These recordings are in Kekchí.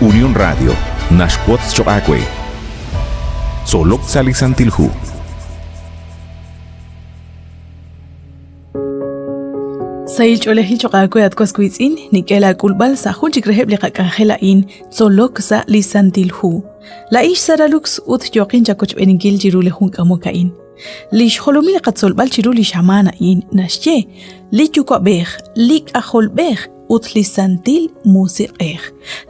Unión Radio naxwotz choq' aawe. Tzolok sa' li Santil Hu. Sahil ch'oolejil choq' aawe at was wiitz'in, nink'e laak'ulb'al sa' jun chik reheb' li qak'anjel a'in, tzolok sa' li Santil Hu. Laa'in xSara Lux ut yooqin chawochb'eeninkil chiru li jun k'amok a'in. Li xjolomil li qatzolb'al chiru li xamaan a'in naxye, li Yuwa'b'ej, li K'ajolb'ej ut li Santil Musiq'ej.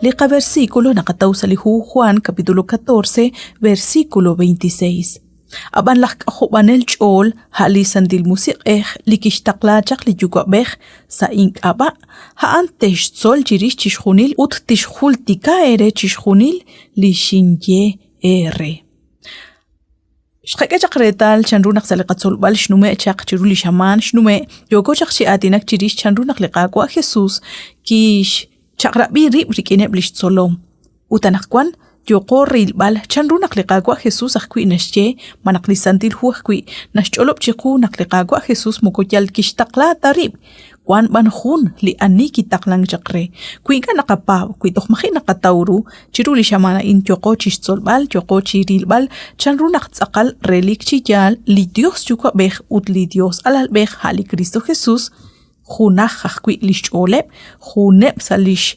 Li qaversículo naqataw sa' li hu Juan capítulo 14, versículo 26. Ab'an laj K'ojob'anel ch'ool a' li Santil Musiq'ej li kixtaqla chaq li Yuwa'b'ej sa' ink'ab'a', a'an texxtzol chirix chixjunil ut tixjultika eere chixjunil li xinye eere. Xqak'e chaq reetal chanru naq sa' li qatzolb'al xnume' chaq chiru li xamaan xnume' yooko chaq chi aatinak chirix chanru naq li Qaawa' Jesus kixchaq'rab'i rib' rik'ineb' li xtzolom. Ut anaqwan yooqo rilb'al chanru naq li Qaawa' Jesus ajwi' naxye malaj li Santil Hu ajwi' naxch'olob' chiqu naq li Qaawa' Jesus moko yal kixtaqla ta rib', wank b'an jun li ani kitaqlank chaq re. Wi ink'a' naqapaab', wi toj maji' naqataw ru, chiru li xamaan a'in yooqo chi xtzolb'al, yooqo chi rilb'al chanru naq tz'aqal relik chi yaal li Dios Yuwa'b'ej ut li Dios Alalb'ej a' li Kristo Jesus junaj ajwi' li xch'ooleb', juneb' sa' lix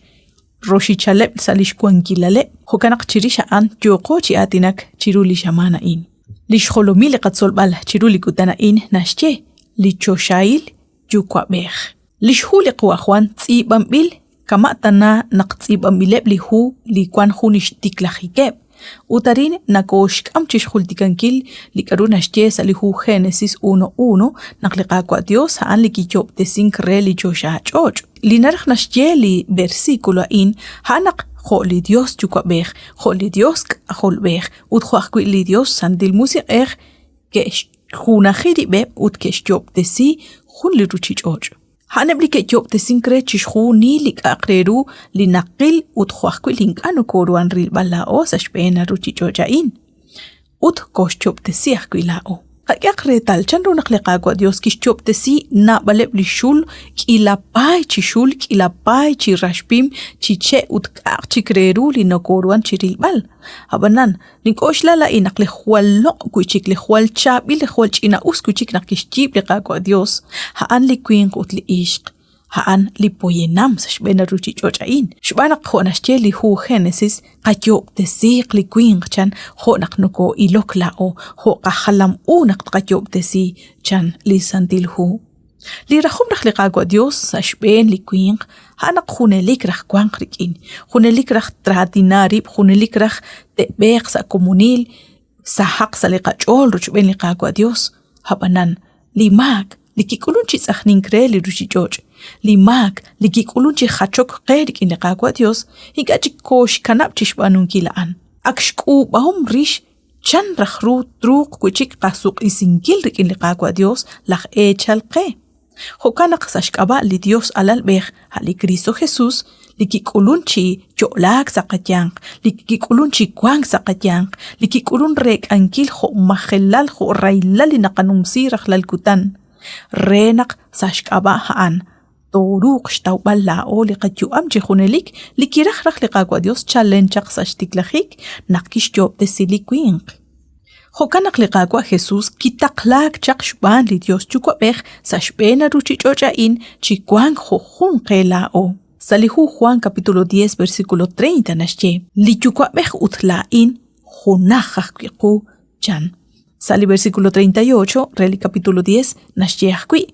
roxichaleb' sa' lix wankilaleb', jo'kan naq chirix a'an yooqo chi aatinak chiru li xamaan a'in. Li xjolomil li qatzolb'al chiru li kutan a'in naxye li choxahil Yuwa'b'ej. Lix hu li Qawa' Jwan tz'iib'anb'il kama' tana naq tz'iib'anb'ileb' li hu li wan jun xtiklajikeb', ut arin nakooxk'am chixjultikankil li k'a'ru naxye sa' li hu Genesis 1:1 naq li Qaawa' Dios a'an li kiyo'ob'tesink re li choxa ch'och'. Li naraj naxye li versículo a'in, a'an naq jo' li Dios Yuwa'b'ej, jo' li Dios K'ajolb'ej, ut jo' ajwi' li Dios Santil Musiq'ej ke'xjunaji rib'eb' ut ke'xyo'ob'tesi jun li ruchich'och'. A'aneb' li ke'yo'ob'tesink re chixjunil li k'a'aq re ru li naqil ut jo' ajwi' li ink'a' nokoruhan rilb'al laa'o sa' xb'een a ruchich'och' a'in. Ut kooxyo'ob'tesi ajwi' laa'o. Qak'ehaq reetal chanru naq li Qaawa' Dios kixyo'ob'tesi naab'aleb' li xul, k'iila paay chi xul, k'iila paay chi raxpim, chi che' ut k'a'aq chik re ru li nokoruhan chirilb'al. Ab'anan, nink'oxla laa'in naq li jwal loq' wi'chik, li jwal chaab'il, li jwal ch'ina-us wi'chik naq kixyiib' li Qaawa' Dios, a'an li winq ut li ixq. a'an li poyanam sa' xb'een li ruuchich'och' a'in. Xb'aan naq jo' naxye li hu Génesis, qayoob'tesiiq li winq chan jo' naq nokoo'ilok laa'o, jo' qajalam u naq tqayoob'tesi chan li Santil Hu. Li rajom raj li Qaawa' Dios sa' xb'een li winq a'an naq junelik raj wanq rik'in, junelik raj traatina rib', junelik raj te'b'eeq sa' komonil, sahaq sa' li qach'ool rochb'een li Qaawa' Dios. Ab'anan, li maak li kik'ulun chi tz'ajnink re li ruchich'och', li maak li kik'ulun chi jachok qe rik'in li Qaawa' Dios, ink'a' chik kooxkanab' chixb'aanunkil a'an. Ak xk'uub'ahom rix chan raj ru truuq wi'chik qasuq'isinkil rik'in li Qaawa' Dios laj eechal qe. Jo'kan naq sa' xk'ab'a' li Dios Alalb'ej, a' li Kristo Jesus, li kik'ulun chi yo'laak sa' qayanq, li kik'ulun chi wank sa' qayanq, li kik'ulun reek'ankil jo' majelal jo' rahilal li naqanumsi rajlal kutan, re naq sa' xk'ab'a' a'an tooruuq xtawb'al laa'o li qayu'am chi junelik li kiraj raj li Qaawa' Dios chalen chaq sa' xtiklajik naq kixyo'ob'tesi li winq. Jo'kan naq li Qaawa' Jesus kitaqlaak chaq xb'aan li Dios Yuwa'b'ej sa' xb'een a ruuchich'och' a'in chi wank jo' jun qe laa'o. Sa' li hu Juan capítulo 10 versículo 30 naxye, Li Yuwa'b'ej ut laa'in junaj ajwi' qu, chan. Sa' li versículo 38 re li capítulo 10 naxye ajwi',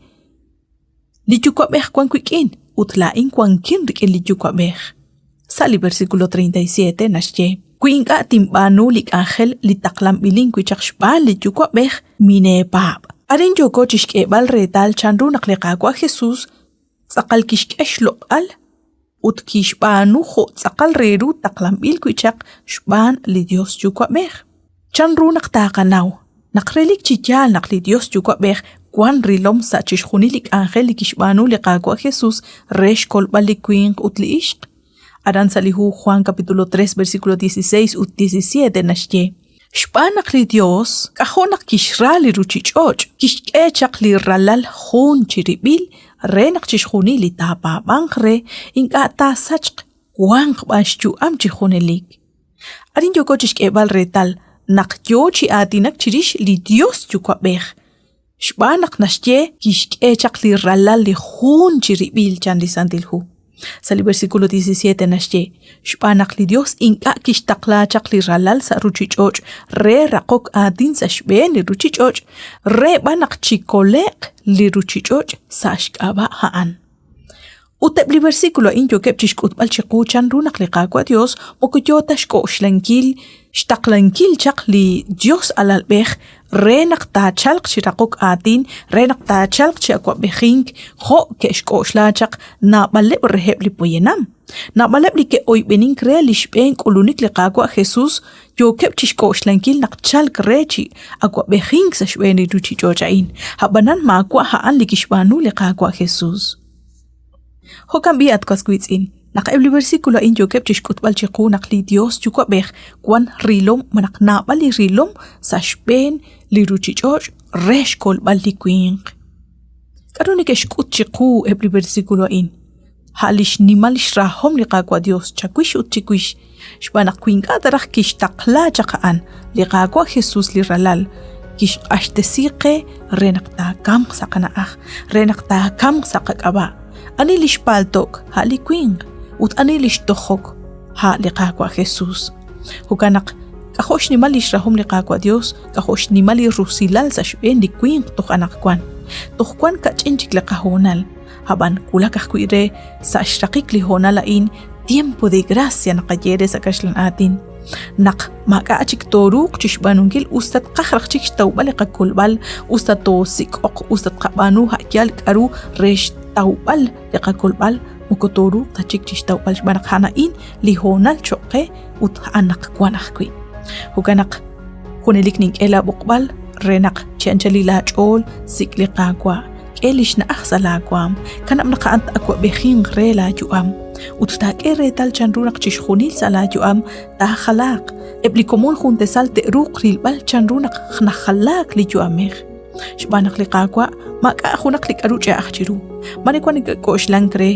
Li Yuwa'b'ej wank wik'in ut laa'in wankin rik'in li Yuwa'b'ej. Sa' li versículo 37 naxye, Wi ink'a' tinb'aanu li k'anjel li taqlanb'ilin wi' chaq xb'aan li Yuwa'b'ej, mineepaab'. Arin yooko chixk'eeb'al reetal chanru naq li Qaawa' Jesus tz'aqal kixk'e xloq'al ut kixb'aanu jo' tz'aqal re ru taqlanb'il wi' chaq xb'aan li Dios Yuwa'b'ej. Chan ru naq taaqanaw naq relik chi yaal naq li Dios Yuwa'b'ej wan rilom sa' chixjunil li k'anjel li kixb'aanu li Qaawa' Jesus re xkolb'al li winq ut li ixq? Aran sa' li hu Juan capítulo 3 versículo 16 ut 17 naxye, Xb'aan naq li Dios k'ajo' naq kixra li ruchich'och', kixk'e chaq li Ralal jun chirib'il re naq chixjunil li taapaab'anq re ink'a' taasachq. wanq b'an xyu'am chi junelik. Arin yooko chixk'eeb'al reetal naq yoo chi aatinak chirix li Dios Yuwa'b'ej, xb'aan naq naxye kixk'e chaq li ralal li jun chirib'il chan li Santil Hu. Sa' li versículo 17 naxye, xb'aan naq li Dios ink'a' kixtaqla chaq li ralal sa' ruchich'och' re raqok aatin sa' xb'een li ruchich'och', re b'an naq chikole'q li ruchich'och' sa' xk'ab'a' a'an. Ut eb' li versículo a'in yookeb' chixk'utb'al chiqu chan ru naq li Qaawa' Dios moko yoo ta xk'oxlankil xtaqlankil chaq li Dios alalb'ej re naq taachalq chi raqok aatin, re naq taachalq chi awa'b'ejink jo' ke'xk'oxla chaq naab'aleb' reheb' li poyanam. Naab'aleb' li ke'oyb'enink re li xb'een k'ulunik li Qaawa' Jesus yookeb' chixk'oxlankil naq chalk re chi awa'b'ejink sa' xb'een li ruchich'och' a'in, a'b'anan maawa' a'an li kixb'aanu li Qaawa' Jesus. Jo'kan b'i' at was wiitz'in, naq eb' li versículo a'in yookeb' chixk'utb'al chiqu naq li Dios Yuwa'b'ej wan rilom malaj naab'al li rilom sa' xb'een li ruchich'och' re xkolb'al li winq. K'aru neke'xk'ut chiqu eb' li versículo a'in? A' li xnimal xrahom li Qaawa' Dios chawix ut chiwix, xb'aan naq wi ink'a' ta raj kixtaqla chaq a'an, li Qaawa' Jesus li Ralal, kixq'axtesi qe re naq taakamq sa' qana'aj, re naq taakamq sa' qak'ab'a'. Ani li xpaalto'k, a' li winq, ut ani li xtojok, a' li Qaawa' Jesus. Jo'kan naq k'ajo' xnimal li xrahom li Qaawa' Dios, k'ajo' xnimal li rusilal sa' xb'een li winq toj anaqwan. Toj wan kach'in chik li qahoonal, ab'an wulak ajwi' re sa' xraqik li hoonal a'in tiempo de gracia naqaye re sa' kaxlan aatin. Naq maak'a' chik tooruuq chi xb'aanunkil us ta tqaj raj chik xtawb'al li qakolb'al, us ta toosik'oq, us ta tqab'aanu a' yaal k'aru re xtawb'al li qakolb'al, moko tooruuq ta chik chi xtawb'al xb'aan naq a'an a'in li hoonal cho'q qe ut a'an naq wan ajwi'. Jo'kan naq junelik nink'e laab'oqb'al re naq chi anchalil aach'ool sik' li Qaawa', k'e li xna'aj sa' laawaanm, kanab' naq a'an t-awab'ejinq re laayu'am ut taak'e reetal chanru naq chixjunil sa' laayu'am taajalaaq. Eb' li komon juntesal te'ruuq rilb'al chanru naq najalaak li yu'amej. Xb'aan naq li Qaawa' maak'a' junaq li k'aru ch'a'aj chiru. Mare wan neke'k'oxlank re,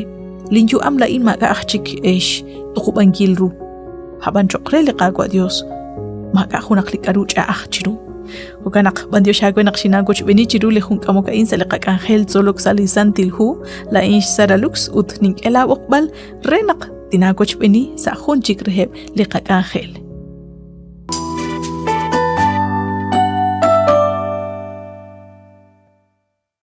linyu'am laa'in maak'a' aj chik ex tuqub'ankil ru. Ab'an cho'q re li Qaawa' Dios maak'a' junaq li k'aru ch'a'aj chiru. Jo'kan naq b'anyox aawe naq xinaawochb'eeni chiru li jun k'amok a'in sa' li qak'anjel tzolok sa' li Santil Hu, laa'in xSara Lux ut nink'e laab'oqb'al re naq tinaawochb'eeni sa' jun chik reheb' li qak'anjel.